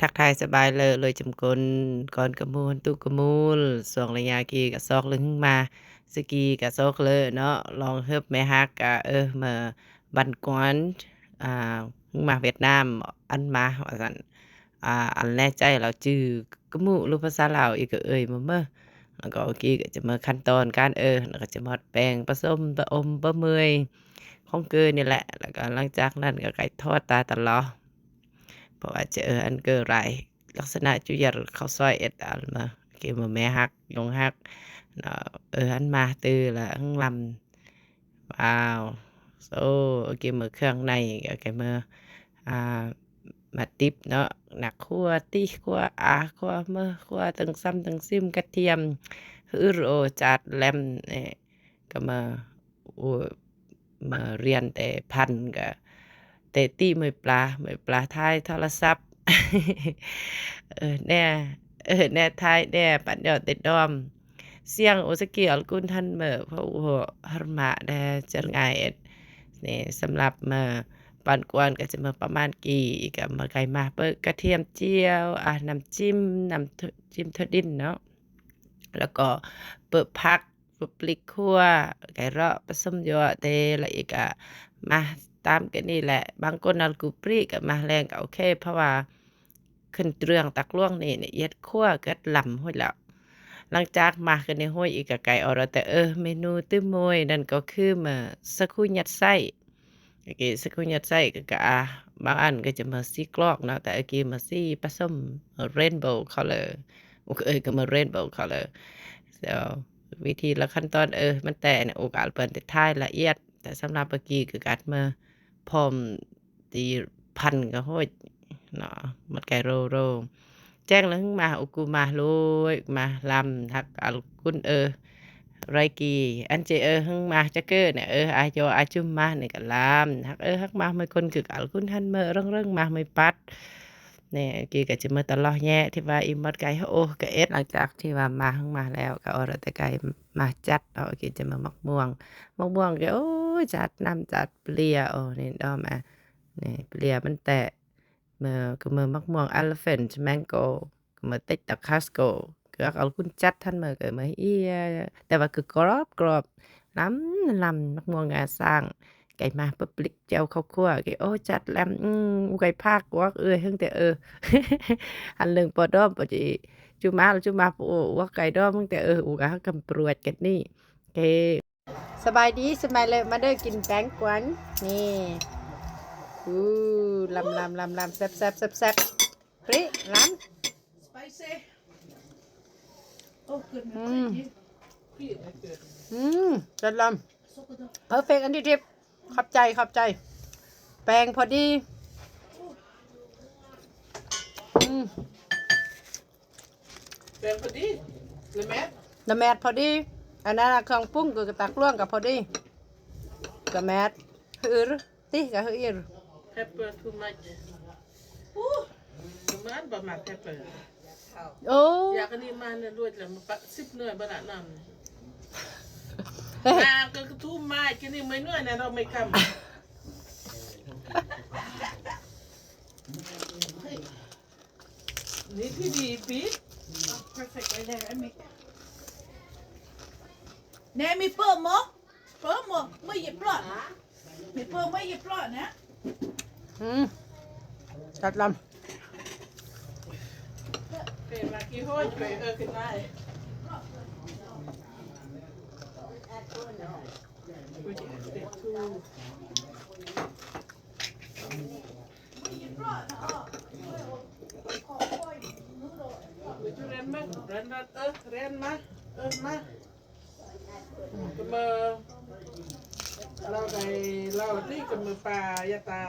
ທັກທາຍສະບາຍເລີ ເລີຍຈຳກົນ ກ່ອນກະມູນຕຸກະມູນ. ຊ່ວງໄລຍະກີກະຊອກເລີງມາ ສະກີກະຊອກເລີເນາະ ລອງເຮີບແມ່ຮັກກະ ເອີ ມາບັນກວນ ອ່າ ມາຫວຽດນາມ ອັນມາ ວ່າຊັ້ນ. ອ່າ ອັນແນ່ໃຈລາວຈື່ກະໝູ່ ຫຼືພາສາລາວອີກກະເອີຍມາເມີ. ແລ້ວກໍກີກະຈະມາຂັ້ນຕອນການ ເອີ ແລ້ວກໍຈະມາແປ້ງປະສົມປະອົມປະເມີຍຂອງເກີນີ້ແຫຼະ. ແລ້ວກໍຫຼັງຈາກນັ້ນກໍໄກ່ທອດຕາຕະຫຼໍ ເພາະວ່າຈະເອີອັນເກີຫຼາຍ ລັກສະນະຈຸຢາດເຂົ້າຊອຍເອັດອັນມາ ເກມແມ່ຮັກ ຍົງຮັກເນາະ ເອີ ອັນມາຕື່ລະອັງລຳ ວ້າວ ໂອ້ ເກມເຄື່ອງໃນ ເກມ ອ່າ ມາຕິບເນາະ ນັກຄົວຕິ ຄົວອາ ຄົວເມີ ຄົວຕຶງຊຳຕຶງຊິມ ກະທຽມ ອື ໂອ ຈາດແລມ ເອີ ກໍມາ ໂອ້ຍ ມາຮຽນແຕ່ພັນກະແຕ່ຕິເມີຍປາ ເມີຍປາຖ່າຍໂທລະສັບ ເອີ ແນ່ ເອີ ແນ່ ຖ່າຍແນ່ ປັນຍອດຕິດດອມ ສຽງໂອສະກີ ອາລກຸນທັນເມີ ພະອຸຫົ ຮັນມະ ແດ່ ເຈີລງາຍເອັດ ນີ້. ສຳລັບມາປັນກວນກໍຈະມາປະມານກີ ກໍມາໄກ່ມາເປີກະທຽມຈຽວ ອາ ນ້ຳຈິ້ມ ນ້ຳຈິ້ມຖົ່ວດິນເນາະ ແລ້ວກໍເປີກຜັກ ປຸບລິກຄົວ ໄກ່ເລາະປະສົມຍົວເຕ ແລ້ວອີກກະມາຕາມກັນນີ້ແຫຼະ. ບາງຄົນເອົາກູປຣີກະມາແລງກະໂອເຄ ເພາະວ່າຂຶ້ນເລື່ອງຕັກຫຼວງນີ້ ອຽດຄົວກະລຳໂຫດແລ້ວ. ຫຼັງຈາກມາກັນນີ້ໂຫຍ ອີກກະໄກ່ອອເດີແຕ່ ເອີ ເມນູຕື່ມໂມຍ ນັ້ນກໍຄືມາສາຄູຍັດໄສ້ ອາກີສະກຸຍອດໃສ່ກະ ກະ ອາ ບາງອັນກະຈະມາສີກລອກເນາະ ແຕ່ອາກີມາສີປະສົມເຣນໂບຄັລເລີ ອຸກເອີຍກະມາເຣນໂບຄັລເລີ. ວິທີລະຂັ້ນຕອນ ເອີ ມັນແຕ່ນະ ໂອກາດເພິ່ນໄດ້ຖ່າຍລະອຽດ ແຕ່ສຳລັບອາກີກະກັດມາພ້ອມຕີພັນກະໂຫດເນາະ ມັນກະໂຣໂຣ. ແຈ້ງລະຫຶງມາ ອຸກຸມາໂລຍ ມາລຳ ຮັກອາກຸນເອີ ໄຣກີ ອັນເຈເອີ ຫຶງມາຈະເກີແນ ເອີ ອາໂຍອາຈຸມມານີ້ກະລຳ ຮັກເອີ ຮັກມາເມີຄົນຄືອາກຸນຫັ້ນເມີເຮິງເຣິງມາເມີປັດແນ ກີກະຈະເມີຕະຫຼອດແຍະ ທີ່ວ່າອີມອດໄກໂອກະເອັດ. ຫຼັງຈາກທີ່ວ່າມາຫຶງມາແລ້ວ ກະອອລະແຕ່ໄກມາຈັດເນາະ ກີຈະເມີໝາກມ່ວງ ໝາກມ່ວງກະ ໂອ້ຍ ຈັດນ້ຳຈັດເປລຍ ໂອ້ ນີ້ດອມ ອາ ນີ້ເປລຍມັນແຕະ ເມີກະເມີໝາກມ່ວງ ເອລເຟີນແມງໂກ ກະເມີຕິດຕາຄາສໂກ ກະເອົາກຸນຈັດທັນເມີກະເມີເອີຍ ແຕ່ວ່າກະກຣອບກຣອບ ລຳລຳ ໝາກມ່ວງງາຊ້າງ ໄກ່ມາປະປລິກແຈ່ວເຂົ້າຄົວ ກະໂອຈັດແລມ ອື ອູໄກ່ພາກວອກເອີຍ ເຮິງແຕ່ເອີ ອັນເລິງປອດອມປະຈິ ຈຸມາ ຈຸມາ ໂອ ວອກໄກ່ດອມ ເຮິງແຕ່ເອີ ອຸກະກຳປວດກັນນີ້ ເກ ສະບາຍດີ ສະບາຍເລີຍ ມາເດີກິນແຕງກວານີ້ ອູ ລຳລຳລຳລຳ ແຊບແຊບແຊບແຊບ ປຣິລຳ Spicy. Oh, good. ອືມ Thank you. ອືມ ຈັດລຳ ເພີເຟັກ ອັນທີ່ທິບ ຂອບໃຈ ຂອບໃຈ ແປ້ງພໍດີ ອືມ ແປ້ງພໍດີ ລະແມດ ລະແມດພໍດີ ອັນນັ້ນນະ ເຄື່ອງປຸງກະຕັກລວງກະພໍດີ ລະແມດ ອື ຕິກະຄືອີ Pepper too much. ມັນບໍ່ມັກ pepper. ໂອ້ ຢາກອັນນີ້ມາເໜື່ອລວດລະ ມາປະສິບເໜື່ອຍບໍ່ລະນ້ຳ ນາງກະ too much ກິນນີ້ເມື່ອຍເໜື່ອຍນະ ເຮົາໄມ່ກຳ ນີ້ທີ່ດີປີ Perfect right there. I make ແນ ມີເປີ້ມບໍ່? ເປີ້ມບໍ່? ເມື່ອຍເຢັບຫຼອດ ມີເປີ້ມເມື່ອຍເຢັບຫຼອດນະ ອືມ ຈັດລຳ ເປັນມາກີໂຮຍໄປເອີຂຶ້ນມາ ເຣນມາ ເຣນມາ ເອີ ເຣນມາ ເອີ ມາ ກະເມີ ລາວໄດ້ ລາວຕິກະເມີປາ ຢາຕາ